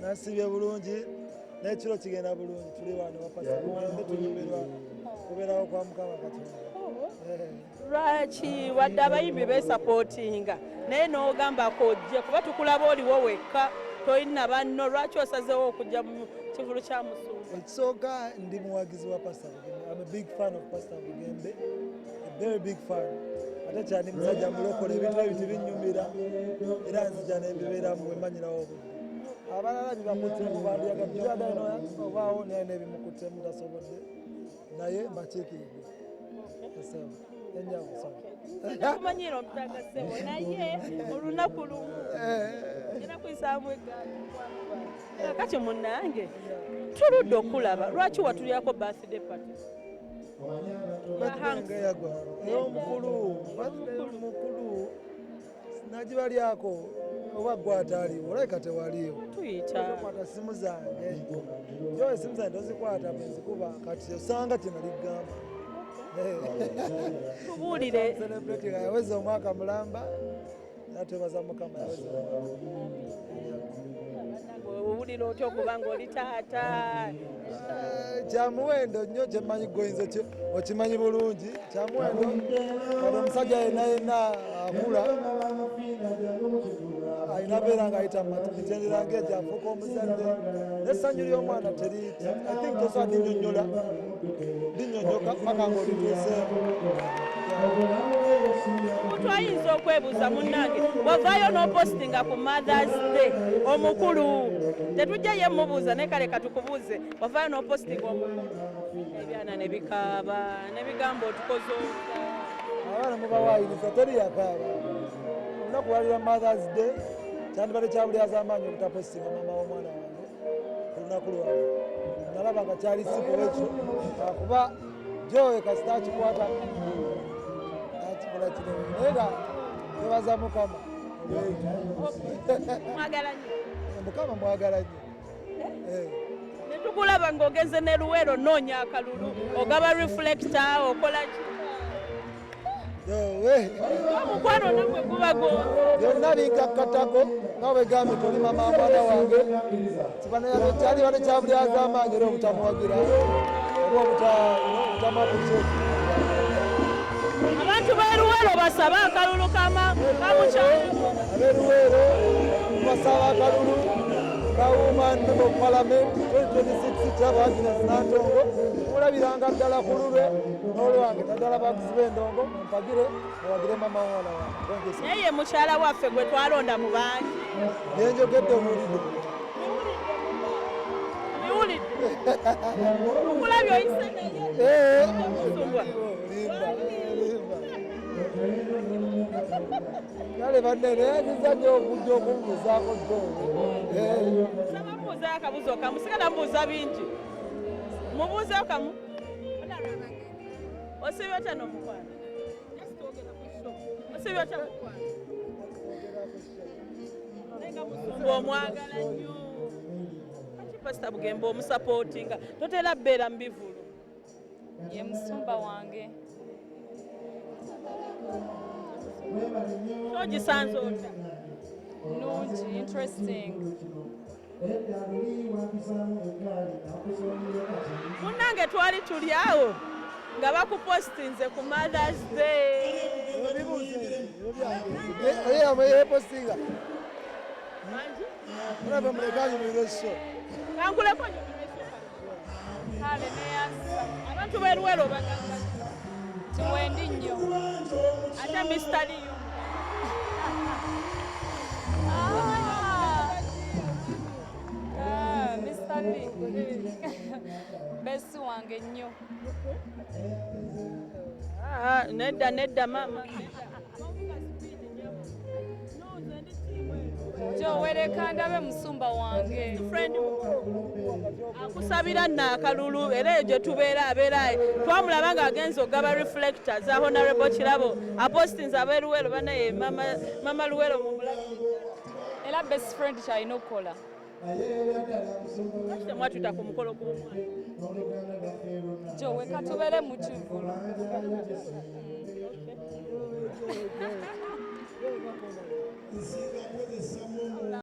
Nasiibye bulungi, n'ekiro kigenda bulungi. Tuli wano bapasa Bugembe, tunyumirwa kubeerawo kwa Mukama Katonda. Lwaki wadde abayimbi besapootinga naye n'ogamba kojje, kuba tukulaba oliwo wekka, tolina banno? Lwaki osazeewo okujja mu kivulu kya Musumba? Ekisooka, ndi muwagizi wa Pastor Bugembe. I'm a big fan of Pastor Bugembe, a very big fan. Ate kyandi musajja mulokole, ebintu ebyo tebinnyumira era nzija nembibeeramu wemanyirawo obudde. Abalala bibakuttemu, bandyagadde obaawo, naye nebimukuttemu tasobodde, naye mbakiikiridde. Enyawo. Kumanyira ompitaga ssebo, naye olunaku lumu ngenda kuyisaamu eggaali. Kati munnange, tuludde okulaba, lwaki watulyako birthday party? Birthday yagwa ey'omukulu, birthday omukulu nagibalyako, oba gwe ataaliwo, olabika tewaliiwo. Tuyita. Tokwata simu zange jo, esimu zange tozikwata bwenzikuba, kati osanga kyenaligamba. Tubuulire. Celebrating, yaweza omwaka mulamba era twebaza Mukama, yaweza omwaka. Owulira otya okuba nga oli taata? Kyamuwendo nnyo, kyemmanyi goyinza okimanyi bulungi, kyamuwendo. Kati omusajja yenna yenna akula alina beera nga ayita mu mitendera ng'egyo, afuuka omuzadde, n'essanyu ly'omwana teri, I think tosobola linnyonnyola, linnyonnyoka paka ng'olituuseemu. Omuntu ayinza okwebuuza, munnange, wavaayo n'opositinga ku Mothers Day omukulu, tetujja ye mubuuza, naye kale katukubuuze, wavaayo n'opositinga omukulu, ebyana ne bikaaba ne bigamba otukoze otya? Abaana mubawaayiriza, teri yakaaba. Olunaku lwali lwa Mothers Day, kyandibadde kyabulyaza amaanyi obutapositinga maama w'omwana wange ku lunaku lwange. Nalaba nga kyali sikola ekyo, kuba jowe kasita akikwata akikola kinene, naye nga twebaza Mukama olwekyo. Mwagala nnyo. Mukama mwagala nnyo. Eh. Ne tukulaba ng'ogenze ne Luweero, noonya akalulu, ogaba reflector, okola ki? Yowe. Omukwano namwe guba go. Byonna binkakkatako, nga bwegambye toli mama wa mwana wange, kyalibadde kyabulyaza amaanyi era obutamuwagira oba obutamuappreciate. Abantu b'e Luweero basabe akalulu kamukyalo. Ab'eruweero basaba akalulu ka woman member of parliament 2026, Kirabo Agnes Nantongo. Mulabiranga ddala ku lulwe n'olwange, naddala bakuzi b'endongo, mumpagire, muwagire mama w'omwana wange. Thank you so much. Naye ye mukyala waffe gwe twalonda mu bangi. Byenjogedde owulidde? Biwulidde, okulabye oyise naye. Eh. Musumba. Limba, limba. Kale banne, neyanyiza nnyo okujja okumbuuzaako jo. Saba mubuuzayo akabuuzo kamu, sigala mubuuza bingi, mubuuzeyo kamu. Osibye otya n'omukwano? Osibye otya mukwano? Naye nga musumba omwagala nnyo. Lwaki Pasita Bugembe omusapootinga? Totera bbeera mu bivulu. Ye musumba wange. Ogisanze otya? Nungi, interesting. Munnange, twali tuli awo nga bakupostinze ku Mothers Day. Yepostinga. Mangi. Olaba, mulekanyumirwa esso. Kankuleko nyumirwa. Kale, neyanza. Abantu b'e Luweero bagamba ki? Tiwendi nnyo. Ate Mr. Liyu? Ah. Ah, Mr. Lee besi wange nnyo. Ah, nedda, nedda maama. Gyowereka ndabe musumba wange. Friend akusabira nno akalulu, era eyo gye tubeera abeera twamulaba ng'agenza ogaba reflector za Honorable Kirabo, apostinze ab'e Luweero banaye. Mama, mama Luweero mumulabire. Era best friend kyalina okukola. Lwaki temwatuyita ku mukolo gw'omwana? Gyoweka tubeere mu kivulu.